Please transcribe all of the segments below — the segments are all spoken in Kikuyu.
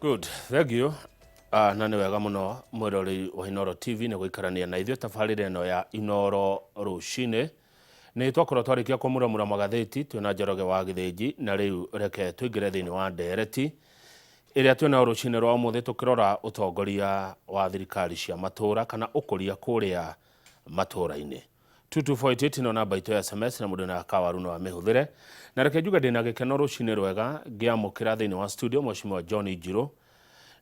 Good, thank you. Na nĩ wega mũno mwĩroreri wa Inooro TV nĩ gũikarania na ithuĩ tabarĩra ĩno ya Inooro rũcinĩ. Nĩ twakorwo twarĩkia kũmuramura magathĩti twĩna Njoroge wa Gĩthĩnji, na rĩu reke tũingĩre thĩinĩ wa ndereti ĩrĩa twĩnayo rũcinĩ rwa ũmũthĩ tũkĩrora ũtongoria wa thirikari cia matũra kana ũkũria kũrĩa matũra-inĩ. 22488 ĩno namba itũ ya SMS na mũndũ na kawaru no amĩhũthĩre. Na reke njuge ndĩna gĩkeno rũcinĩ rwega ngĩamũkĩra thĩinĩ wa studio Mheshimiwa John Njirũ,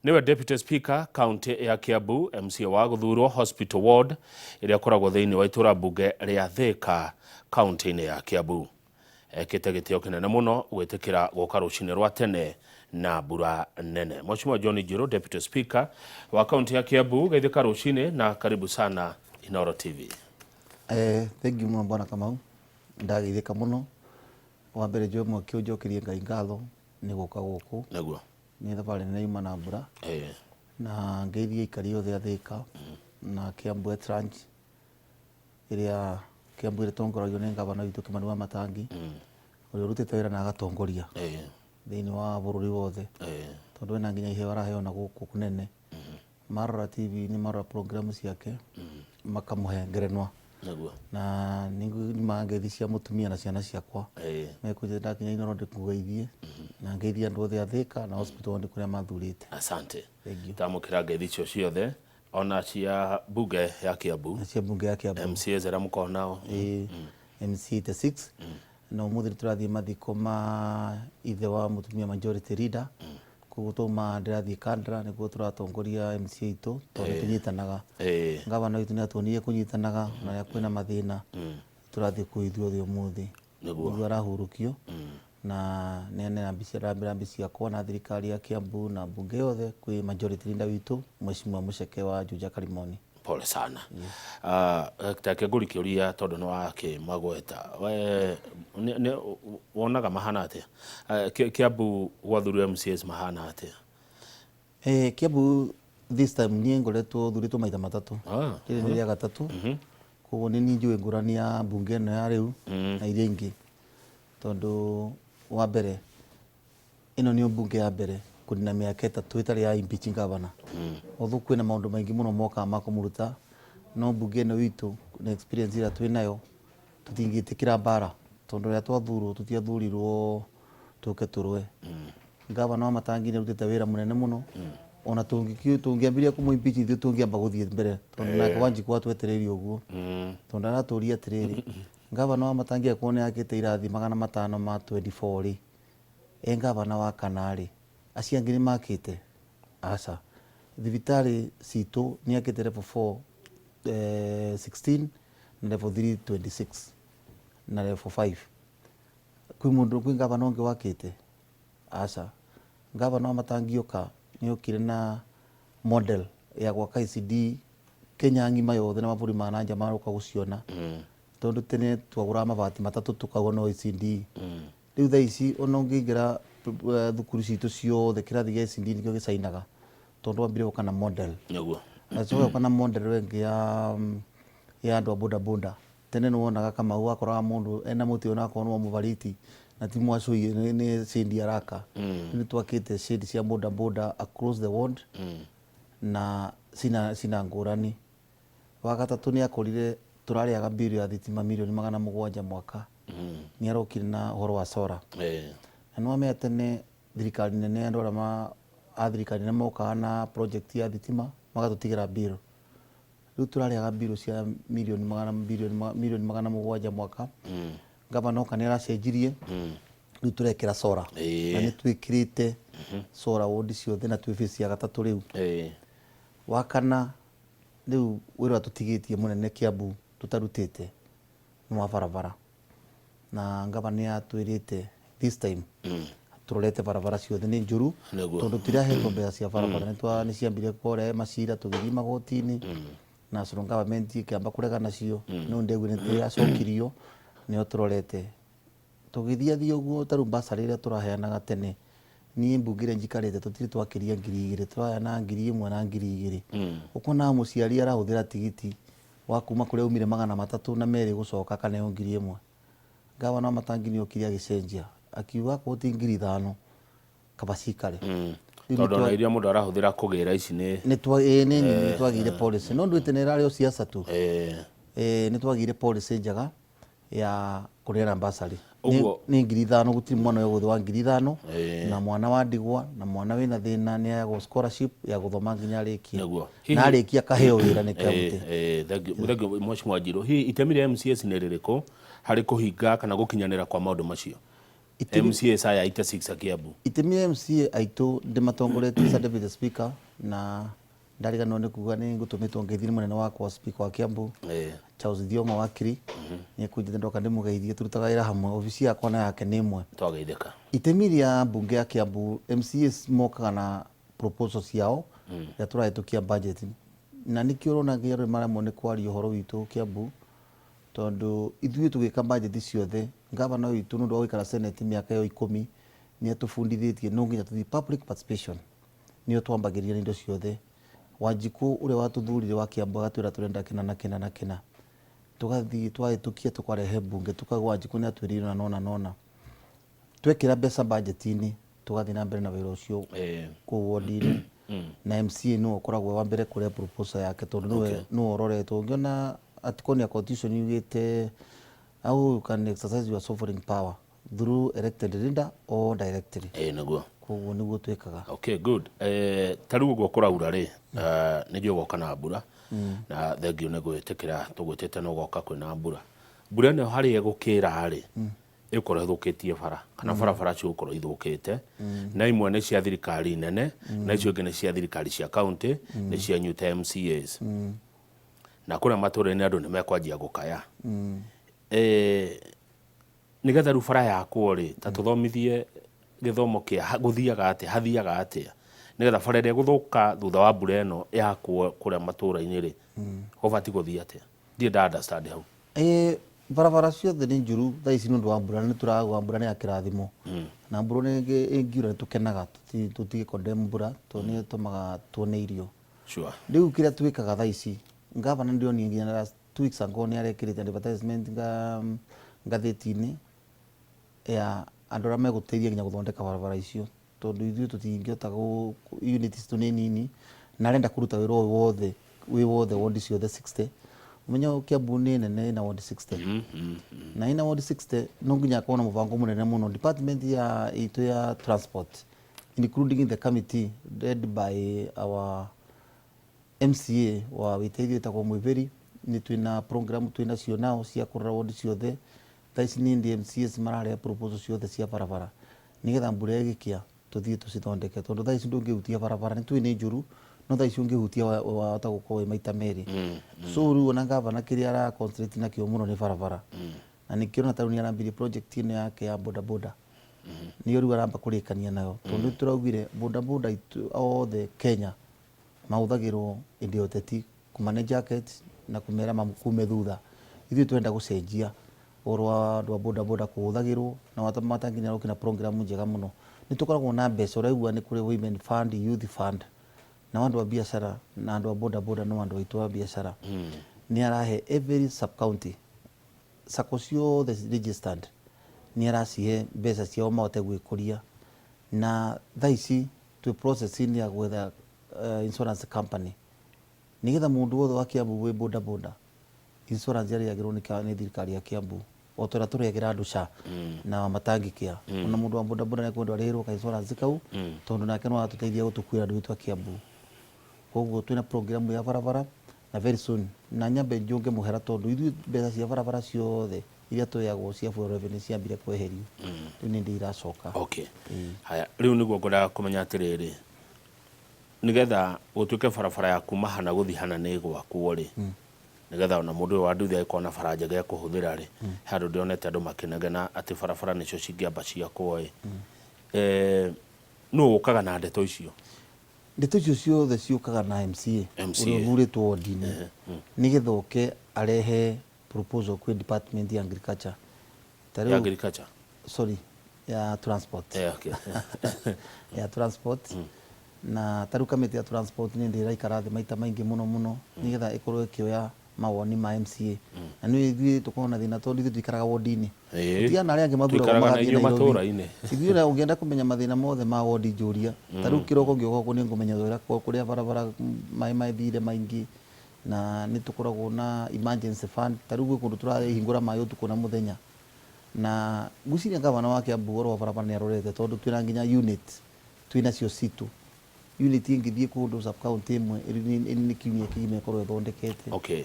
nĩwe Deputy Speaker kaunti ya Kiambu, MCA wa gũthurwo Hospital Ward ĩrĩa ĩkoragwo thĩinĩ wa itũra mbunge rĩa Thika kaunti-inĩ ya Kiambu. Ekĩte gĩtĩo kĩnene mũno gwĩtĩkĩra gũka rũcinĩ rwa tene na mbura nene. Mheshimiwa John Njirũ, Deputy Speaker wa kaunti ya Kiambu, geithĩka rũcinĩ na karibu sana Inooro TV. Thank you mũno Bwana Kamau, ndageithĩka mũno. Wa mbere njoe mweke ũyũ njokerie Ngai ngatho nĩ gũka gũkũ. Nĩguo. Nĩ thabarĩ nene yuma na mbura. Na ngeithie aikari othe a Thika na Kiambu at large ĩrĩa Kiambu ĩrĩa ĩtongoragio nĩ ngavana witũ Kimani wa Matangi, ũrĩa ũrutĩte wĩra na agatongoria thĩinĩ wa bũrũri wothe, tondũ ena nginya iheo araheo na gũkũ kũnene. Marora TV-inĩ, marora program ciake, makamũhe ngerenwa. Na nĩ ngeithi cia mũtumia na ciana ciakwa. Mekũnjĩra ndakinya Inooro ndĩkũgeithie, na ngeithie andũ othe a Thika na hospital ward kũrĩa mathurĩte. Asante. Thank you. Tamũkĩra ngeithi icio ciothe ona cia mbunge ya Kiambu. Na cia mbunge ya Kiambu. MCAs arĩa mũkoragwo nao. Ĩĩ, MCA 86. Na ũmũthĩ nĩ tũrathiĩ mathiko ma ithe wa mũtumia majority leader. Koguo twauma ndĩrathiĩ Kandara nĩkuo tũratongoria MCA itũ tondũ nĩ tũnyitanaga. Ngavana witũ nĩ atuonirie kũnyitanaga ona rĩrĩa kwĩna mathĩna. Tũrathiĩ kũu ithuothe ũmũthĩ. Nĩguo arahurũkio na neane rambirambi ciakwa na thirikari ya Kiambu na mbunge yothe kwĩ majority leader witũ Mheshimiwa Mucheke wa Juja Karimoni. Pole sana. Take ngũri kĩũria tondũ nĩ wakĩmagweta. We wonaga mahana atĩa? Kiambu gwathurio MCAs mahana atĩa? Kiambu this time niĩ ngoretwo thurĩtwo maita matatũ. Rĩrĩ nĩ rĩa gatatũ. Koguo nĩ niĩ njũĩ ngũrani ya mbunge ĩno ya rĩu na iria ingĩ. Tondũ wa mbere ĩno nĩyo mbunge ya mbere kũnina mĩaka 3 ĩtarĩ ya impeach governor. Although kwĩna maũndũ maingĩ mũno mokaga ma kũmũruta, no mbunge ĩno itũ na experience ĩrĩa twĩnayo tũtingĩtĩkĩra mbara, tondũ rĩrĩa twathurwo tũtiathurirwo tũke tũrũe. Gavana wa Matangi nĩ arutĩte wĩra mũnene mũno, ona tũngĩambĩrĩria kũmũ impeach ithuĩ tũngĩamba gũthiĩ mbere, tondũ nake Wanjikũ atwetereirie ũguo, tondũ aratũria atĩrĩrĩ, gavana wa Matangi angĩkorwo nĩ akĩte irathi 500 ma 24 rĩ, e gavana wa kana rĩ, acio angĩ nĩ makĩte? Aca. Thibitarĩ citũ nĩ akĩte level 4 16 na level 3 26 na level 5. Kwĩ mũndũ, kwĩ gavana ũngĩ wakĩte? Aca. Gavana wa Matangi oka nĩ okire na model ya gwaka ECD Kenya ng'ima yothe na mabũrũri ma nanja maroka gũciona. Tondũ tene twagũraga mabati matatũ tukauga no ECD. Rĩu thaa ici ona ũngĩingĩra thukuru citũ ciothe kĩrathi gĩa ECD nĩkĩo gĩcainaga tondũ wambire gũka na model. Acoka gũka na model ĩngĩ ya andũ a boda boda. Tene nĩ wonaga Kamau wakoraga mũndũ ena mũtĩ onakorwo nĩ wa mũbariti na ti mwacũi nĩ shade araka. Rĩu nĩ twakĩte shade cia boda boda across the world na cina ngũrani. Wa gatatũ nĩ akorire tũrarĩaga bill ya thitima mirioni 700 mwaka. Nĩ arokire na ũhoro wa solar. Na nĩ wamenya tene thirikari nene andũ arĩa a thirikari nene mokaga na project ya thitima magatũtigĩra bill. Rĩu tũrarĩaga bill cia mirioni magana bilioni mirioni 700 mwaka. Gavana oka nĩ aracenjirie. Rĩu tũrekĩra solar. Na nĩ twĩkĩrĩte solar ward ciothe na twĩ phase ya gatatũ rĩu. Wa kana rĩu wĩra ũrĩa tũtigĩtie mũnene Kiambu tũtarutĩte nĩ wa barabara. Na gavana nĩ atwĩrĩte this time tũrorete barabara ciothe nĩ njũru tondũ tirahetwo mbeca cia barabara. Nĩ ciambire kũrehe macira tũgĩthiĩ magoti-inĩ, national government ĩkĩamba kũrega nacio, no ndegua nĩ iracokirio nĩyo tũrorete. Tũgĩthiathia ũguo ta rĩu bursary ĩrĩa tũraheanaga tene, niĩ mbunge ĩrĩa njikarĩte tũtirĩ twakĩria 2000, tũraheanaga 1000 na 2000. Ũkonaga mũciari arahũthĩra tigiti wa kuma kũrĩa aumire 302 gũcoka akaneo 1000. Gavana wa Matangi nĩ okire agĩcenjia, akiuga akorwo ti 5000 kaba cikare. Rĩu Tondũ ona iria mũndũ arahũthĩra kũgĩra ici nĩ nĩ twa ĩĩ nĩ nĩ twagĩire policy no ndwĩte nĩ ĩrarĩ o siasa tu. Nĩ twagĩire policy njega ya kũneana bursary. Ũguo- Nĩ 5,000, gũtirĩ mwana wĩ thĩ wa 5,000. Na mwana wa ndigwa na mwana wĩna thĩna nĩ aheagwo scholarship ya gũthoma nginya arĩkie. Nĩguo. Na arĩkia akaheo wĩra nĩ kaunti. Thank you, thank you, Mheshimiwa Njirũ. Hihi itemi rĩa MCAs nĩ rĩrĩkũ harĩ kũhinga kana gũkinyanĩra kwa maũndũ macio? MCAs aya 86 a Kiambu. Itemi rĩa MCA aitũ ndĩmatongoretie as a deputy speaker, na ndariganĩrwo nĩ kuga nĩ ngũtũmĩtwo ngeithi nĩ mũnene wakwa speaker wa Kiambu, Charles Thiong'o Wakiri, nĩ ekũnjĩte ndoka ndĩmũgeithie, tũrutaga wĩra hamwe, obici yakwa na yake nĩ ĩmwe. Twageithĩka. Itemi rĩa mbunge ya Kiambu, MCAs mokaga na proposal ciao rĩrĩa tũrahĩtũkia budget, na nĩkĩo ũrona nginya andũ maremwo nĩ kwaria ũhoro witũ Kiambu, tondũ ithuĩ tũgĩka budget ciothe, gavana witũ nĩ ũndũ wa gũikara senate mĩaka ĩyo 10 nĩ atũbundithĩtie no nginya tũthiĩ public participation, nĩyo twambagĩrĩria na indo ciothe. Wanjikũ ũrĩa watũthurire wa Kiambu agatwĩra tũrenda kĩna na kĩna na kĩna, tũgathiĩ twahĩtũkia tũkarehe mbunge, tukauga Wanjikũ nĩ atwĩrire na nona nona, twekĩra mbeca budget-inĩ tũgathiĩ na mbere na wĩra ũcio kũu ward-inĩ. Na MCA nĩwe ũkoragwo wa mbere kũrehe proposal yake, tondũ nĩwe ũroretwo. Ũngĩona article ya constitution yugĩte how you can exercise your sovereign power through elected leader or directly. Ĩĩ nĩguo. Koguo nĩguo twĩkaga. Okay, good. Ta rĩu ũguo kũraura rĩ, nĩ njũĩ ũgoka na mbura, na thengiũ nĩ gwĩtĩkĩra tũgwĩtĩte na ũgoka kwĩna mbura. Mbura ĩno harĩa ĩgũkĩra rĩ, ĩgũkorwo ĩthũkĩtie bara kana barabara cigũkorwo ithũkĩte, na imwe nĩ cia thirikari nene na icio ingĩ nĩ cia thirikari cia county, nĩ cianyu ta MCAs. Na kũrĩa matũũra-inĩ andũ nĩ mekwanjia gũkaya. Nĩgetha rĩu bara yakwo rĩ, ta tũthomithie gĩthomo kĩa gũthiaga atĩa, hathiaga atĩa, nĩgetha bara ĩrĩa ĩgũthũka thutha wa mbura ĩno yakwo kũrĩa matũũra-inĩ rĩ, gũbatiĩ gũthiĩ atĩa? Ndirĩ nda understand hau. Barabara ciothe nĩ njũru thaa ici nĩ ũndũ wa mbura, nĩ tũrauga mbura nĩ ya kĩrathimo. Na mbura ĩngiura nĩ tũkenaga, tũtige condemn mbura tondũ nĩ ĩtũmaga tuone irio. Rĩu kĩrĩa twĩkaga thaa ici, gavana ndĩronire nginya last 2 weeks ago nĩ arekĩrĩte advertisement ngathĩti-inĩ ya andũ arĩa megũteithia nginya gũthondeka barabara icio, tondũ ithuĩ tũtingĩhota unit citũ nĩ nini, na arenda kũruta wĩra ũyũ wothe wĩ wothe ward ciothe 60. Ũmenye Kiambu nĩ nene, ĩna ward 60, na ĩna ward 60 no nginya akorwo na mũbango mũnene mũno. Department ya itũ ya transport, including the committee led by our MCA wa wĩteithio ĩtagwo Mwĩbĩri, nĩ twĩna program twĩna cio nao cia kũrora ward ciothe. Thaa ici nĩ ndĩ MCAs mararehe proposal ciothe cia barabara nĩgetha mbura ĩgĩkĩa tũthiĩ tũcithondeke, tondũ thaa ici ndũngĩhutia barabara, nĩ tũĩ nĩ njũru, no thaa ici ũngĩhutia wahota gũkorwo wĩ maita merĩ. So rĩu ona gavana kĩrĩa ara concentrate nakĩo mũno nĩ barabara, na nĩkĩo ona tarĩu nĩ arambirie project ĩno yake ya boda boda, nĩyo rĩu aramba kũrĩkania nayo, tondũ nĩ tũraugire boda boda itũ othe Kenya mahũthagĩrwo hĩndĩ ya ũteti kũmane jacket na kũmera makume thutha. Ithuĩ twenda gũcenjia ũhoro wa andũ a boda boda kũhũthagĩrwo na matanginya roke na program njega mũno. Nĩ tũkoragwo na mbeca, ũraigua nĩ kũrĩ women fund, youth fund, na andũ a biacara na andũ a boda boda no andũ aitũ a biacara. Nĩ arahe every sub county, sacco ciothe registered, nĩ aracihe mbeca ciao mahote gwĩkũria. Na thaa ici twĩ process-inĩ ya gwetha insurance company nĩgetha mũndũ wothe wa Kiambu wĩ boda boda insurance yarĩhagĩrwo nĩ thirikari ya Kiambu, o ta ũrĩa tũrĩhagĩra andũ SHA na matangĩkĩa. Ona mũndũ wa boda boda nĩekwendwo arĩhĩrwo ka insurance kau, tondũ nake no aratũteithia gũtũkuĩra andũ aitũ a Kiambu. Koguo twĩna program ya barabara na very soon, na nyambe njũnge mũhera tondũ ithuĩ mbeca cia barabara ciothe iria tũheagwo cia fuel revenue ciambire kweherio, rĩu nĩ ndĩ iracoka. Okay. Haya, rĩu nĩguo ngwendaga kũmenya atĩrĩrĩ, nĩgetha gũtuĩke barabara ya kuma hana gũthiĩ hana nĩ ĩgwakwo rĩ, nĩgetha ona mũndũ ũyũ wa nduthi agĩkorwo na bara njega ekũhũthĩra rĩ, he handũ ndĩronete andũ makĩnegena atĩ barabara nĩcio cingĩamba ciakwo ĩ. Nũ ũkaga na ndeto icio? Ndeto icio ciothe ciũkaga na MCA, MCA. Ũrĩa ũthurĩtwo ward-inĩ, nĩgetha oke arehe proposal kwĩ department ya agriculture. Ta Ya rĩu agriculture? Sorry, ya transport. Okay. Ya transport. Na ta rĩu kamĩtĩ ya transport nĩ ndĩraikara thĩ maita maingĩ mũno mũno nĩgetha ĩkorwo ĩkĩoya Mawoni ma MCA na nĩ ithuĩ tũkoragwo na thĩna tondũ ithuĩ tũikaraga wodi-inĩ. Tũtigana na arĩa angĩ mathuragwo Tũikaraga na magathiĩ inyuĩ Nairobi. matũũra-inĩ. Ithuĩ na ũngĩenda kũmenya mathĩna mothe ma wodi njũria. Ta rĩu kĩroko ngĩũka gũkũ nĩ ngũmenya wĩra kũrĩa barabara maĩ mathire maingĩ, na nĩ tũkoragwo na emergency fund. Ta rĩu gwĩ kũndũ tũrahingũra maĩ ũtukũ na mũthenya, na ngwĩciria gavana wa Kiambu ũhoro wa barabara nĩ arorete, tondũ twĩna nginya unit twĩnacio citũ. Unit ĩngĩthiĩ kũndũ sub county ĩmwe nĩ kiumia kĩgima ĩkorwo ĩthondekete. Okay.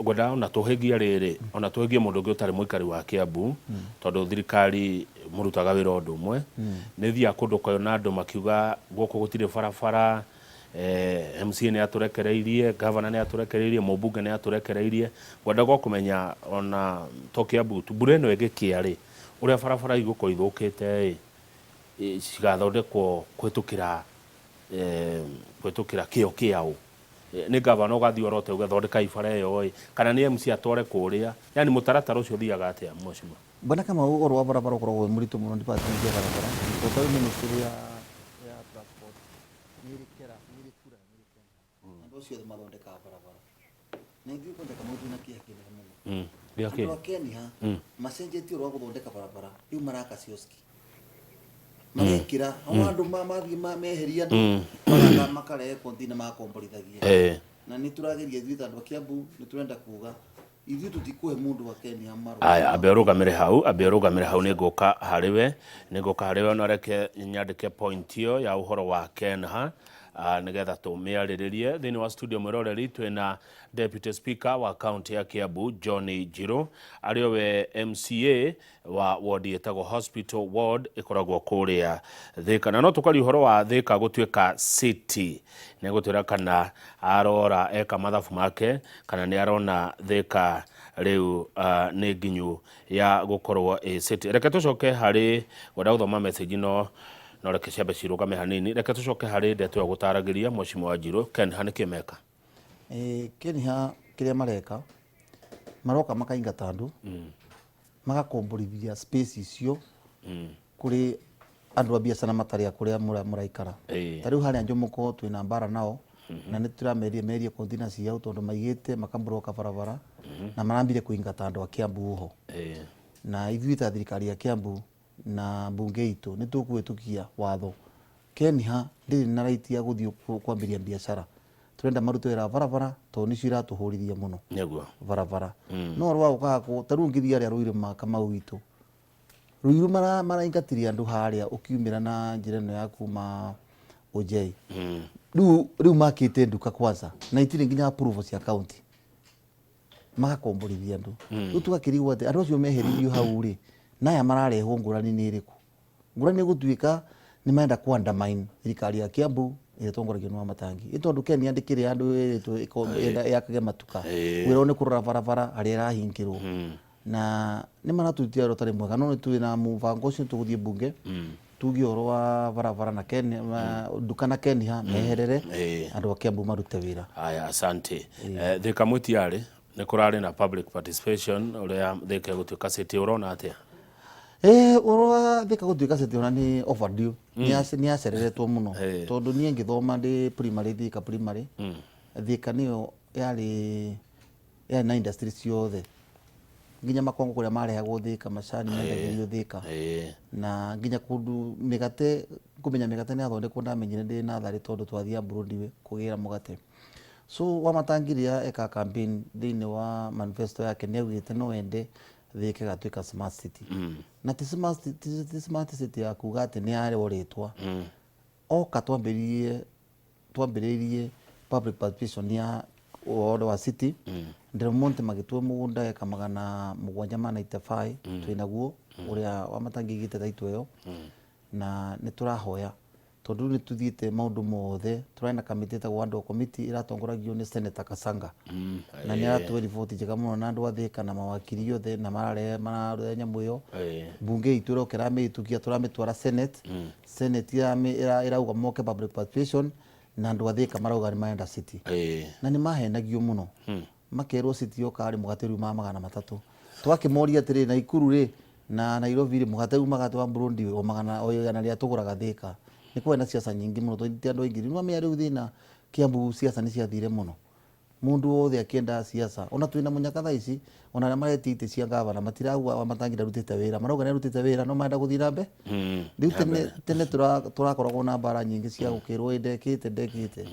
Ngwenda ona tũhĩngie rĩrĩ, ona tũhĩngie mũndũ ũngĩ ũtarĩ mũikari wa Kiambu, tondũ thirikari mũrutaga wĩra ũndũ ũmwe. Nĩ thiaga kũndũ ũkona andũ makiuga gũkũ gũtirĩ barabara, MCA nĩ atũrekereirie, governor nĩ atũrekereirie, mũmbunge nĩ atũrekereirie. Ngwendaga o kũmenya ona to Kiambu tu, mbura ĩno ĩngĩkĩa rĩ, ũrĩa barabara igũkorwo ithũkĩte ĩ, cigathondekwo kũhĩtũkĩra kĩo kĩaũ? Nĩ gavana ũgathiĩ orote uge thondekai bara ĩyo ĩ, kana nĩ MC atware kũrĩa? Yani mũtaratara ũcio ũthiaga atĩa, mheshimiwa? Bwana Kamau, ũhoro wa barabara ũkoragwo wĩ mũritũ mũno department ya barabara, tondũ ta rĩu ministry ya transport nĩ ĩrĩ KERA, nĩ ĩrĩ KURA, nĩ ĩrĩ KENHA. Andũ acio othe mathondekaga barabara, na ithuĩ kwanja Kamau twĩna kĩeha kĩnene mũno. Gĩa kĩ? Andũ a KENHA macenjetie ũhoro wa gũthondeka barabara, rĩu maraka cioski marekĩra hau andũ mathiĩ meheria andũ magaka makarehe container magakomborithagia. Na nĩ tũrageria ithuĩ ta andũ a Kiambu, nĩ tũrenda kuga ithuĩ tũtikũhe mũndũ wa KENHA marũa. Aya, ambe ũrũgamĩre hau, ambe ũrũgamĩre hau, nĩ ngũka harĩ we, nĩ ngũka harĩ we, no reke nyandĩke point ĩyo ya ũhoro wa KENHA nĩgetha tũmĩarĩrĩrie. Thĩinĩ wa studio mwĩroreri twĩna Deputy Speaker wa county ya Kiambu John Njiru, arĩ we MCA wa ward ĩtagwo Hospital Ward ĩkoragwo kũrĩa Thika. Na no tũkaria ũhoro wa Thika gũtuĩka city, nĩ gũtwĩra kana arora eka mathabu make kana nĩ arona Thika rĩu nĩ nginyu ya gũkorwo ĩ city. Reke tũcoke harĩ ngwenda gũthoma message no reke ciambe cirũgame hanini. Reke tũcoke harĩ ndeto ĩyo gũtaragĩria Mheshimiwa Njiru. KENHA nĩkĩ meka? KENHA kĩrĩa mareka, maroka makaingata andũ, magakomborithia space icio kũrĩ andũ a biacara matarĩ a kũrĩa mũraikara. Ta rĩu harĩa Njomoko twĩna mbara nao, na nĩ tũrameria merie container ciao tondũ maigĩte makambroka barabara na marambire kũingata andũ a Kiambu ho. Na ithuĩ ta thirikari ya Kiambu na mbunge itũ nĩ tũkũhĩtũkia watho KENHA ndĩrĩ na right ya gũthiĩ kwambĩria biacara. Tũrenda marute wĩra wa barabara tondũ nĩcio iratũhũrithia mũno. Barabara no ũhoro wa gũkaga ta rĩu ũngĩthiĩ harĩa Ruiru ma Kamau witũ, Ruiru maraingatirie andũ harĩa ũkiumĩra na njĩra ĩno ya kuma Ũnjei. Rĩu makĩte nduka kwanza na itirĩ nginya approval cia county, magakomborithia andũ. Rĩu tũgakĩrigwo atĩ andũ acio meheririo hau rĩ, na aya mararehwo ngũrani nĩ ĩrĩkũ? Ngũrani nĩ gũtuĩka nĩ marenda kũ undermine thirikari ya Kiambu ĩrĩa ĩtongoragio nĩ Wamatangi. Ĩ tondũ Kenya ndĩkĩrĩ andũ ĩrĩtwo yakage matuka, wĩra nĩ kũrora barabara harĩa ĩrahingĩrwo, na nĩ maratũrutĩra wĩra ũtarĩ mwega, no nĩ tũrĩ na mũbango ũcio, tũgũthiĩ mbunge tuge ũhoro wa barabara na Kenya, nduka na KENHA meherere, andũ a Kiambu marute wĩra. Aya, asante. Thika Mwĩtiarĩ nĩ kũrarĩ na public participation ũrĩa Thika ĩgũtuĩka city, ũrona atĩa? Ũhoro wa Thika gũtuĩka city ona nĩ overdue, nĩ yacereretwo mũno, tondũ niĩ ngĩthoma ndĩ primary, Thika primary, Thika nĩyo yarĩ na industry ciothe, nginya makongo kũrĩa marehagwo Thika, macani mendagĩrio Thika, na nginya kũndũ mĩgate, kũmenya mĩgate nĩ yathondekwo ndamenyire ndĩ natharĩ, tondũ twathiaga Broadway kũgĩra mũgate. So Wamatangi rĩrĩa eka campaign thĩinĩ wa manifesto yake nĩ augĩte no ende Thika ĩgatuĩka smart city. Na ti smart city ya kuga atĩ nĩ yarĩ o rĩtwa. Oka twambĩrĩirie public participation ya ũhoro wa city. Del Monte magĩtua mũgũnda eka 795, twĩnaguo ũrĩa Wamatangi aigĩte title ĩyo, na nĩ tũrahoya tondũ rĩu nĩ tũthiĩte maũndũ mothe. Tũrarĩ na kamĩtĩ ĩtagwo Andũ Committee ĩratongoragio nĩ Senator Kasanga, na nĩ aratũhe riboti njega mũno, na andũ a Thika na mawakiri othe na mararehe mararehe nyamũ ĩyo. Mbunge itũ ĩroka ĩramĩhĩtũkia, tũramĩtwara Senate. Senate ĩrauga moke public participation, na andũ a Thika marauga nĩ marenda city. Na nĩ mahenagio mũno, makerwo city yoka rĩ, mũgate rĩu 300. Twakĩmoria atĩrĩ, Naikuru rĩ na Nairobi rĩ, mũgate umaga atĩ wa Burundi o magana o igana rĩa tũgũraga Thika? Nĩ kwarĩ na ciaca nyingĩ mũno tondũ ti andũ aingĩ. Rĩu nĩwamenya rĩu thĩna Kiambu ciaca nĩ ciathire mũno. Mundu wothe akienda siasa, ona twina munyaka thaa ici, ona aria maretia itĩ cia gavana matirauga Wamatangi ndarutĩte wĩra, marauga nĩarutĩte wĩra no marenda gũthiĩ na mbere. Rĩu tene tene tũrakoragwo na mbara nyingĩ cia gũkĩrwo ĩ ndekĩte ndekĩte.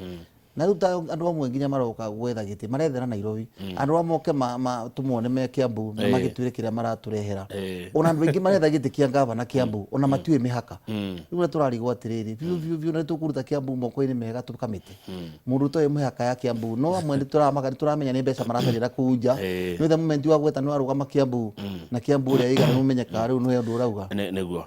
Na rĩu ta andũ amwe nginya maroka gwetha gĩtĩ marethera Nairobi, andũ amwe moke tũmone me Kiambu na magĩtwĩre kĩrĩa maratũrehera. Ona andũ aingĩ maretha gĩtĩ kĩa gavana Kiambu ona matiũĩ mĩhaka. Rĩu ũrĩa tũrarigwo atĩrĩrĩ, biũ biũ biũ na nĩtũkũruta Kiambu moko-inĩ mega tũkamĩte. Mũndũ ũtoĩ mĩhaka ya Kiambu no amwe nĩtũramaka nĩtũramenya nĩ mbeca maracaria kũu nja. Nĩ the moment wa gweta nĩ warũgama Kiambu na Kiambu ũrĩa ĩigana nĩũmenyekaga rĩu nĩwe ũndũ ũrauga. Nĩguo.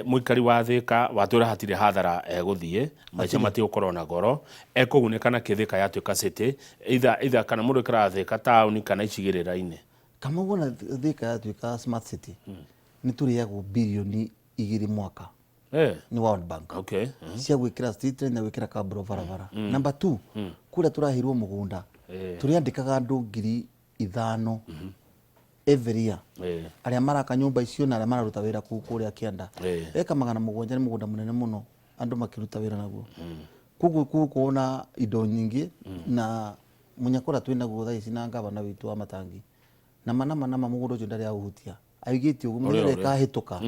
Mũikari wa Thĩka watwĩra hatirĩ hathara egũthiĩ, maica matigũkorwo na goro, ekũgunĩka na kĩ Thĩka yatuĩka city, either either kana mũndũ aikaraga Thĩka taũni kana icigĩrĩra-inĩ? Kamau wona Thĩka yatuĩka smart city nĩ tũrĩagwo birioni 2 mwaka nĩ World Bank cia gwĩkĩra street light na gwĩkĩra kabro barabara. Number 2, kũrĩa tũraheirwo mũgũnda tũrĩandĩkaga andũ 5,000 every year, arĩa maraka nyũmba icio na arĩa mararuta wĩra kũu kũrĩa kĩanda. Eka 700 nĩ mũgũnda mũnene mũno andũ makĩruta wĩra naguo. Koguo gũkorwo na indo nyingĩ na mũnyakũra twĩ naguo thaa ici na ngavana witũ wa Matangi nama nama nama mũgũnda ũcio ndarĩ aũhutia, aigĩte ũguo mũthenya ũrĩa ĩkahĩtũka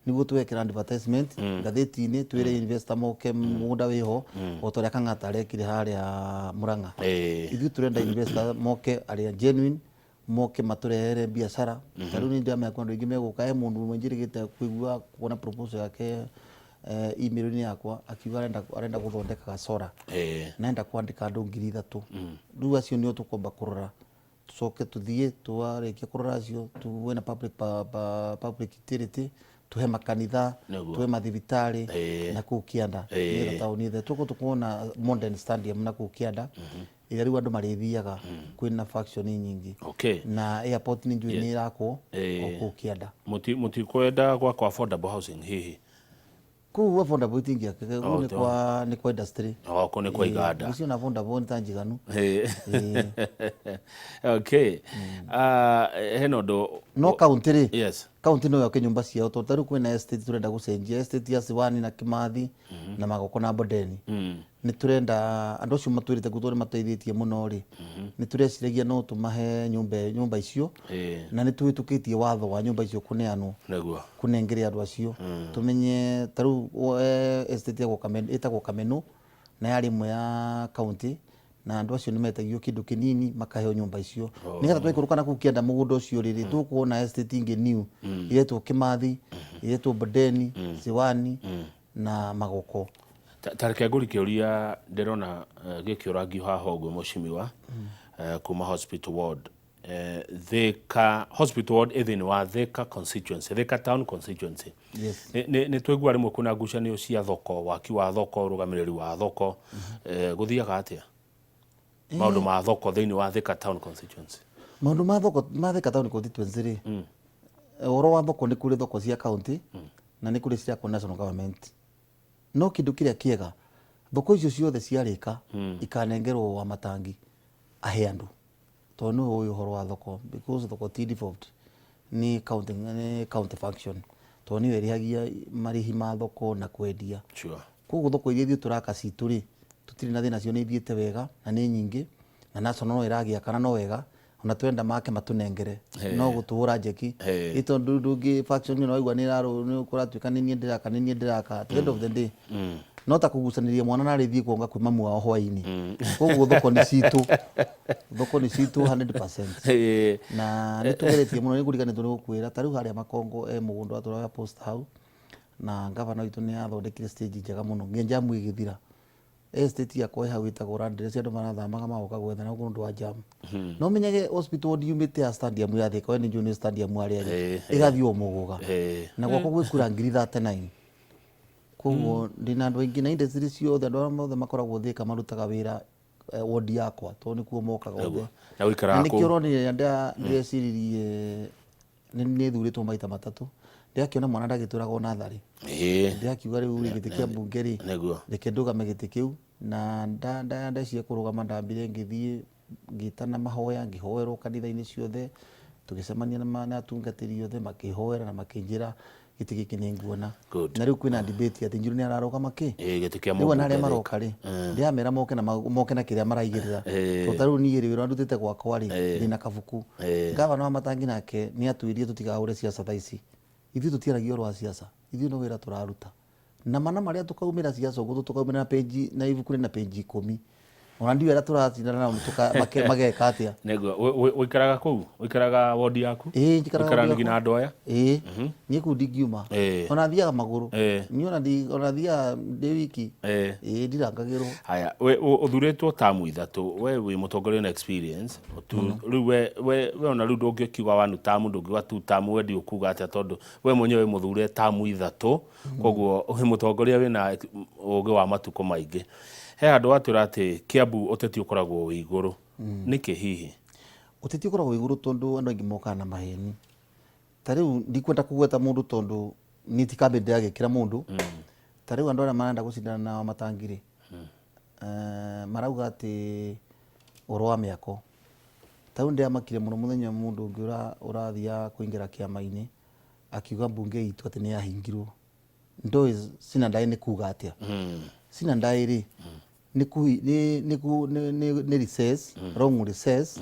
nĩguo twekĩra advertisement ngathĩti-inĩ twĩre investor moke mũgũnda wĩho o ta ũrĩa Kang'ata arekire harĩa Murang'a. Ithuĩ tũrenda investor moke arĩa genuine, moke matũrehere biacara. Ta rĩu nĩ ndĩramenya kwĩ andũ aingĩ megũka, he mũndũ ũmwe njĩrĩgĩte kũigua kuona proposal yake email-inĩ yakwa akiuga arenda gũthondeka gasora na arenda kwandĩka andũ 3,000. Rĩu acio nĩo tũkwamba kũrora, tũcoke tũthiĩ twarĩkia kũrora acio tuwe na public utility, tuhe makanitha, tuhe mathibitarĩ na kũu kĩanda nĩgetha taũni ĩthere. Tũkorwo tũkuona modern stadium na kũu kĩanda ĩrĩa rĩu andũ marĩthiaga kwĩna faction nyingĩ. Na airport nĩ njũĩ nĩ ĩrakwo o kũu kĩanda. Mũtikwenda gwakwo affordable housing hihi? Kũu affordable itingĩakĩka, kũu nĩ kwa nĩ kwa industry. Oh, kũu nĩ kwa iganda. Gũcio na affordable nĩ ta njiganu. Okay. Hena ũndũ no county rĩ, county no yake nyũmba ciao tondũ ta rĩu kwĩna estate tũrenda gũcenjia, estate ya Siwani na Kimathi na Magoko na Bondeni. Nĩ tũrenda andũ acio matwĩrĩte kũu tondũ nĩ mateithĩtie mũno rĩ, nĩ tũreciragia no tũmahe nyũmba icio na nĩ tũhĩtũkĩtie watho wa nyũmba icio kũneanwo kũnengere andũ acio. Tũmenye ta rĩu estate ĩtagwo Kameno na yarĩ ĩmwe ya county na andũ acio nĩ metagio kĩndũ kĩnini makaheo nyũmba icio nĩgetha twaikũrũka na kũu kĩanda mũgũnda ũcio rĩrĩ tũkuona estate ingĩ new iretwo Kimathi, iretwo Bondeni, Siwani na Magoko. Ta reke ngũri kĩũria ndĩrona gĩkĩũrangio haha ũguo mũcimiwa kuma hospital ward. Thika hospital ward ĩ thĩinĩ wa Thika constituency, Thika town constituency. Nĩ twaigua rĩmwe kwĩna ngucanio cia thoko, waki wa thoko, ũrũgamĩrĩri wa thoko, gũthiaga atĩa maũndũ ma thoko thĩinĩ wa Thika town constituency? Maũndũ ma thoko ma Thika town constituency rĩ, ũhoro wa thoko nĩ kũrĩ thoko cia county na nĩ kũrĩ cia national government. No kĩndũ kĩrĩa kĩega, thoko icio ciothe ciarĩka ikanengerwo Wamatangi ahe andũ, tondũ nĩwe ũĩ ũhoro wa thoko, because thoko ti devolved, nĩ county, nĩ county function, tondũ nĩyo ĩrĩhagia marĩhi ma thoko na kwendia. Koguo thoko iria ithuĩ tũraka citũ rĩ, tũtirĩ na thĩna cio, nĩ ithiĩte wega na nĩ nyingĩ, na national no ĩragĩaka na no wega, ona twenda make matũnengere no gũtũhũra njeki. Ĩ tondũ ndũngĩ faction ĩno waigua nĩ ĩrarũ kũratuĩka nĩ niĩ ndĩraka, nĩ niĩ ndĩraka, at the end of the day no ta kũgucanĩria mwana na arĩthiĩ kuonga kwĩ mamu wao hwainĩ. Koguo thoko nĩ citũ, thoko nĩ citũ 100%. Na nĩ tũgeretie mũno, nĩ ngũriganĩtwo nĩ gũkwĩra ta rĩu harĩa Makongo e mũgũnda watũraga post hau, na ngavana witũ nĩ athondekire stage njega mũno nginya jamu ĩgĩthira. Estate yakwa ĩ hau ĩtagwo Landress, andũ marathamaga magoka gwetha na gũkũ nĩ ũndũ wa jam. No menyage hospital ward yumĩte ya stadium ya Thika, we nĩ njũĩ nĩ stadium harĩa ĩrĩ, ĩgathiĩ o Mũgũga. Na gwakwa gwĩ kura 39,000. Koguo ndĩna andũ aingĩ na industry ciothe, andũ arĩa othe makoragwo Thika marutaga wĩra ward yakwa tondũ nĩkuo mokaga othe. Na ũikaraga Na nĩkĩo ũronire rĩrĩa ndĩreciririe nĩ thurĩtwo maita matatũ, ndĩrakĩona mwana ndagĩtũraga o natharĩ. Ndĩrakiuga rĩu rĩ, gĩtĩ kĩa mbunge rĩ, reke ndũgame gĩtĩ kĩu, na ndeciria kũrũgama ndambire ngĩthiĩ ngĩtana mahoya, ngĩhoerwo kanitha-inĩ ciothe, tũgĩcemania na atungatĩri othe makĩhoera na makĩnjĩra Gĩtĩ gĩkĩ nĩ nguona. Good. Na rĩu kwĩna debate atĩ Njirũ nĩ ararũgama kĩ. Ĩĩ, gĩtĩ kĩa Rĩu ona mũmbunge arĩa maroka rĩ, ndĩramera moke na moke na kĩrĩa maraigĩrĩra. Ĩĩ. Tondũ ta rĩu niĩ rĩ, wĩra ndutĩte gwakwa rĩ, ndĩna kabuku. Ĩĩ. Gavana wa Matangi nake nĩ atwĩrire tũtikahũre ciaca thaa ici. Ithuĩ tũtiaragia ũhoro wa ciaca, ithuĩ no wĩra tũraruta. Na mana marĩa tũkaumĩra ciaca ũguo tũkaumĩra na page na ibuku rĩna page 10. Ona ndiũĩ arĩa tũracindana nao mageka atĩa. Nĩguo. Ũikaraga kũu? Ũikaraga wodi yaku? Ĩĩ, njikaraga wodi Ũikaranagia na yakwa. andũ aya? Ĩĩ, niĩ kũu ndingiuma. Ĩĩ. Ona thiaga magũrũ. Ĩĩ. Niĩ ona ona thiaga ndĩ wiki. Ĩĩ. Ĩĩ, ndirangagĩrwo. Haya, we ũthurĩtwo tamu 3, we wĩ mũtongoria na experience. Rĩu we ona rĩu ndũngĩkiuga one tamu, ndũngiuga two tamu, we ndiũĩ ũkuga atĩa tondũ we mwenyewe wĩ mũthure tamu 3, koguo wĩ mũtongoria wĩna ũgĩ wa matukũ maingĩ. He handũ watwĩra atĩ Kiambu ũteti ũkoragwo wĩ igũrũ. Nĩkĩ hihi? Ũteti ũkoragwo wĩ igũrũ tondũ andũ aingĩ mokaga na maheni. Ta rĩu ndikwenda kũgweta mũndũ tondũ niĩ ti kambĩ ndĩragĩkĩra mũndũ. Ta rĩu andũ arĩa marenda gũcindana na Wamatangi rĩ, marauga atĩ ũhoro wa mĩako. Ta rĩu ndĩramakire mũno mũthenya mũndũ ũngĩ ũrathiaga kũingĩra kĩama-inĩ akiuga mbunge itũ atĩ nĩ yahingirwo. Ndoĩ sina ndaĩ nĩ kuga atĩa. Sina ndaĩ rĩ, nĩ nĩ recess, long recess.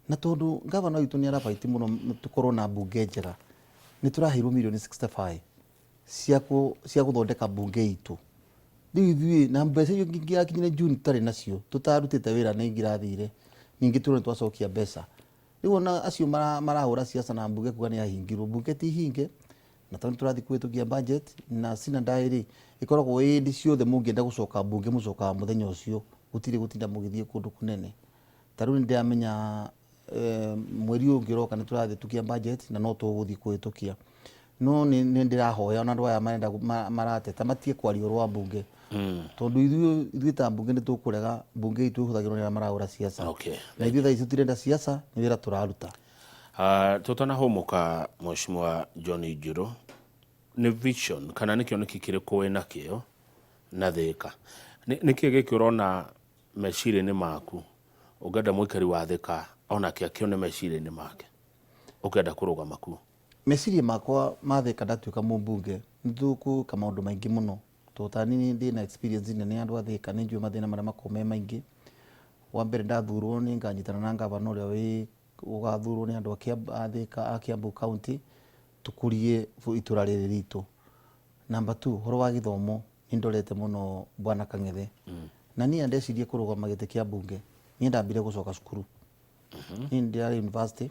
Na tondũ gavana witũ nĩ arabaiti mũno tũkorwo na mbunge njega, nĩ tũraheirwo mirioni 65 cia gũthondeka mbunge itũ. Rĩu ithuĩ na mbeca icio ingĩrakinyire June tũtarĩ nacio, tũtarutĩte wĩra nĩ ingĩrathire, ningĩ tuone twacokia mbeca. Rĩu ona acio marahũra ciaca na mbunge kuga nĩ yahingirwo, mbunge ti hinge, na tondũ tũrathiĩ kũhĩtũkia budget na sina ndaĩ rĩ, ĩkoragwo ĩ hĩndĩ ciothe mũngĩenda gũcoka mbunge mũcokaga mũthenya ũcio, gũtirĩ gũtinda mũgĩthiĩ kũndũ kũnene. Ta rĩu nĩndĩramenya mweri ũyũ ũngĩ ũroka nĩ tũrahĩtũkia budget na no tũgũthiĩ kũhĩtũkia. No nĩ ndĩrahoya ona andũ aya marenda marateta matige kwaria ũhoro wa mbunge. Tondũ ithuĩ ta mbunge nĩ tũkũrega mbunge itũ ĩhũthagĩrwo nĩ arĩa marahũra ciaca. Na ithuĩ thaa ici tũtirenda ciaca, nĩ wĩra tũraruta. Tũtanahũmũka Mheshimiwa John Njirũ, nĩ vision kana nĩ kĩoneki kĩrĩkũ wĩna kĩo na Thika? Nĩ kĩĩ gĩkĩ ũrona meciria-inĩ maku ũngĩenda mũikari wa Thika onake akĩone meciria-inĩ make ũkĩenda kũrũgama kuo? Meciria makwa ma Thika ndatuĩka mũmbunge nĩ tũgwĩka maũndũ maingĩ mũno, tondũ ta niĩ ndĩna experience nene ya andũ a Thika, nĩ njũĩ mathĩna marĩa makoragwo me maingĩ. Wa mbere ndathurwo nĩ nganyitana na ngavana ũrĩa wĩ ũgathurwo nĩ andũ a Thika a Kiambu County tũkũrie itũra rĩrĩ ritũ. Number 2, ũhoro wa gĩthomo nĩ ndorete mũno Bwana Kang'ethe. Na niĩ ndecirie kũrũgama gĩtĩ kĩa mbunge, niĩ ndambire gũcoka cukuru. Niĩ ndĩrarĩ university,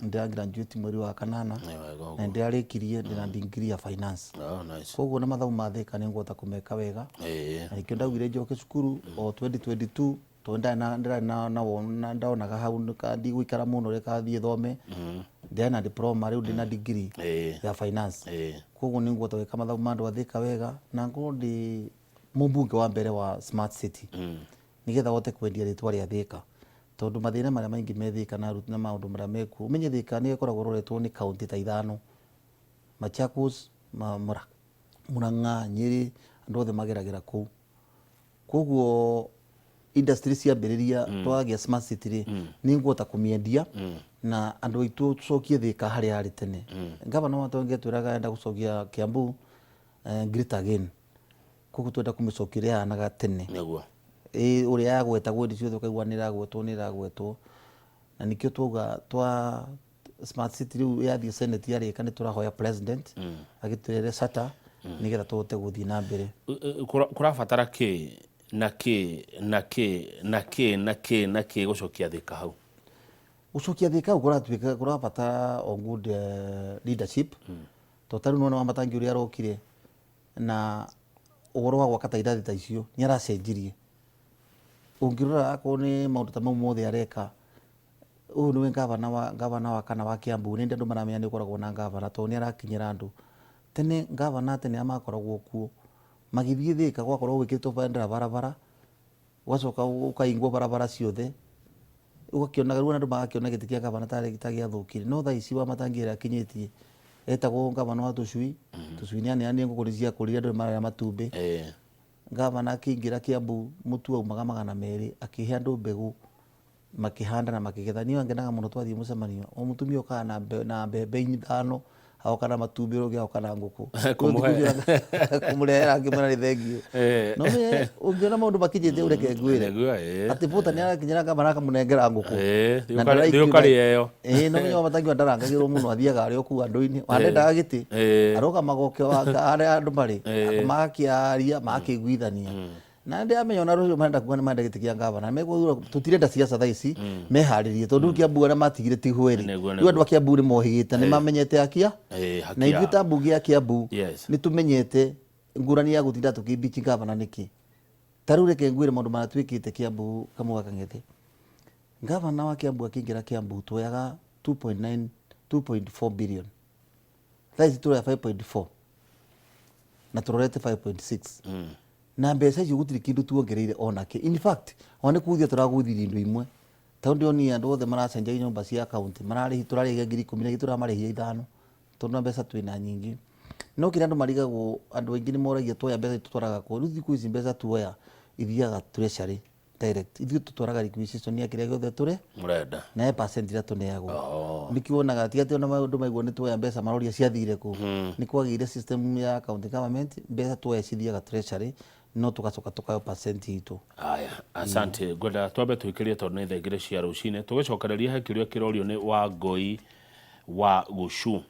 ndĩra graduate mweri wa 8, na ndĩrarĩkirie ndĩna degree ya finance. Oh, nice. Koguo na mathomo ma Thika nĩ ngũhota kũmeka wega. Na nĩkĩo ndaugire njoke cukuru o 2022, tondũ ndĩrarĩ na ndonaga hau ndigũikara mũno reka thiĩ thome. Ndĩrarĩ na diploma, rĩu ndĩna degree ya finance. Koguo nĩ ngũhota gwĩka mathomo ma andũ a Thika wega na ngorwo ndĩ mũmbunge wa mbere wa Smart City. Nĩgetha hote kwendia rĩtwa rĩa Thika. Tondũ mathĩna marĩa maingĩ me Thika na maũndũ marĩa mekuo. Ũmenye Thika nĩ ĩkoragwo ĩroretwo nĩ kaũntĩ ta 5. Machakos, Murang'a, Nyeri, andũ othe mageragĩra kũu. Koguo industry ciambĩrĩria twagĩa Smart City rĩ, nĩ ngũhota kũmĩendia na andũ aitũ tũcokie Thika harĩa yarĩ tene. Gavana wa Matangi atwĩraga enda gũcokia Kiambu great again. Koguo twenda kũmĩcokia ũrĩa yahanaga tene. Nĩguo. Ĩĩ, ũrĩa yagwetagwo hĩndĩ ciothe ũkaigua nĩ ĩragwetwo nĩ ĩragwetwo. Na nĩkĩo twauga twa Smart City rĩu yathiĩ Senate yarĩka nĩ tũrahoya president agĩtwĩre charter nĩgetha tũhote gũthiĩ na mbere. Kũrabatara kĩ na kĩ na kĩ na kĩ na kĩ na kĩ gũcokia Thika hau? Gũcokia Thika hau kũratuĩka kũrabatara o good leadership. Tondũ ta rĩu nĩwona Wamatangi ũrĩa arokire na ũhoro wa gwaka ta irathi ta icio nĩ aracenjirie. Ũngĩrora akorwo nĩ maũndũ ta mau mothe areka, ũyũ nĩwe gavana wa kana wa Kiambu, nĩ andũ maramenya nĩ ũkoragwo na gavana tondũ nĩ arakinyĩra andũ. Tene gavana tene arĩa makoragwo kuo magĩthiĩ Thika gwakorwo gwĩkĩrĩtwo bendera barabara, ũgacoka ũkaingwo barabara ciothe, ũgakĩona rĩu andũ magakĩona gĩtĩ kĩa gavana tarĩ ta gĩathũkire. No thaa ici Wamatangi ĩrĩa akinyĩtie etagwo gavana wa tũcui, tũcui nĩ aneanire ngũkũ nĩ ciakũrire andũ nĩ mararĩa matumbĩ. Gavana akĩingĩra Kiambu mũtu aumaga 200 akĩhe andũ mbegũ makĩhanda na makĩgetha. Niĩ ngenaga mũno twathiĩ mũcemanio, o mũtumia okaga na mbembe 5 Agoka na matumbĩ, ũrĩa ũngĩ agoka na ngũkũ. Kũmũhe. Kũmũrehera ngĩmwĩra nĩ thengiũ. No we ũngĩona maũndũ makinyĩte ũreke ngwĩre. Nĩguo, ĩĩ. Atĩ bũta nĩ arakinyĩra ngavana akamũnengera ngũkũ. Na Thiĩ ũkarĩe ĩyo. Ĩĩ, no menya Wamatangi ndarangagĩrwo mũno, athiaga arĩ o kũu andũ-inĩ. Ona ndendaga gĩtĩ. Arũgamaga o harĩa andũ marĩ. Magakĩaria, magakĩiguithania. Na ndĩramenya ona rũciũ marenda kuga nĩ marenda gĩtĩ kĩa ngavana. Megũthura tũtirenda siasa thaa ici, meharĩrie tondũ rĩu Kiambu arĩa matigire ti hweri. Rĩu andũ a Kiambu nĩ mohĩgĩte, nĩ mamenyete akia. Haki Na ithuĩ yao. ta mbunge ya Kiambu nĩ tũmenyete ngũrani ya gũtinda tũkĩ-impeach ngavana nĩkĩ. Ta rĩu reke ngwĩre maũndũ marĩa twĩkĩte Kiambu Kamũga Kang'ethe. Ngavana wa Kiambu akĩingĩra Kiambu tuoyaga 2.9, 2.4 billion. Thaa ici tũroya 5.4 na tũrorete 5.6. Na mbeca icio gũtirĩ kĩndũ tuongereire onakĩ. In fact, ona nĩ kũgũithia tũragũithirie indo imwe. Tondũ ndĩronire andũ othe maracenjagia nyũmba cia county, mararĩhi, tũrarĩhagia 10,000 tũramarĩhia 5 tondũ na mbeca twĩna nyingĩ. No kĩrĩa andũ marigagwo, andũ aingĩ nĩ moragia tuoya mbeca tũtwaraga kũ? Rĩu thikũ ici mbeca tuoya ithiaga treasury direct. Ithuĩ tũtwaraga requisition ya kĩrĩa gĩothe tũre Mũrenda. Na he percent iria tũneagwo. Nĩkĩo wonaga ti atĩ ona andũ maigua nĩ tuoya mbeca maroria ciathire kũ. Nĩ kwagĩire system ya county government, mbeca tuoya cithiaga treasury no tũgacoka tũkaheo percent itũ. Haya, asante. Ngwenda twambe twĩkĩrie tondũ nĩ thaa 2 cia rũcinĩ. Tũgĩcokereria he kĩũria kĩrorio nĩ Wangũi wa Gucu.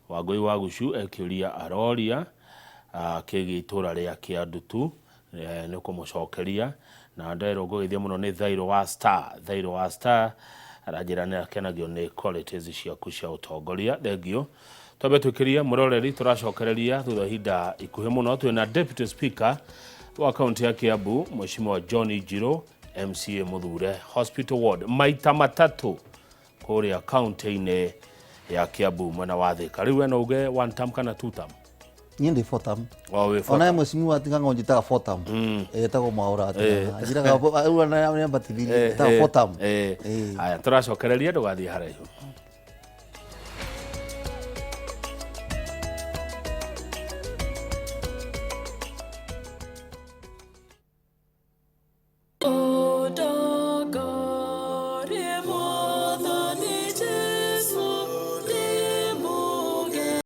Wangũi wa Gucu e kĩũria aroria kĩgiĩ itũra rĩa Kĩandutu, nĩ ũkũmũcokeria. Na nderwo ngũgeithie mũno nĩ Thairũ wa Star. Thairũ wa Star aranjĩra nĩ akenagio nĩ qualities ciaku cia ũtongoria. Thengiũ. Twambe twĩkĩrie mũroreri, tũracokereria thutha wa ihinda ikuhĩ mũno. Twĩna Deputy Speaker wa kaunti ya Kiambu, Mheshimiwa John Njirũ, MCA Mũthure Hospital Ward, maita matatũ kũrĩa kaunti-inĩ ya Kiambu mwena wa Thika. Rĩu we no uge one term kana two term? Niĩ ndĩ four term. O wĩ four Ona term. Mheshimiwa Ting'ang'a ũnjĩtaga four term. Etagwo Mwaũra Ting'ang'a. Anjĩraga rĩu ona nĩambatithirie, etaga four term. Haya, tũracokereria, ndũgathiĩ haraihu.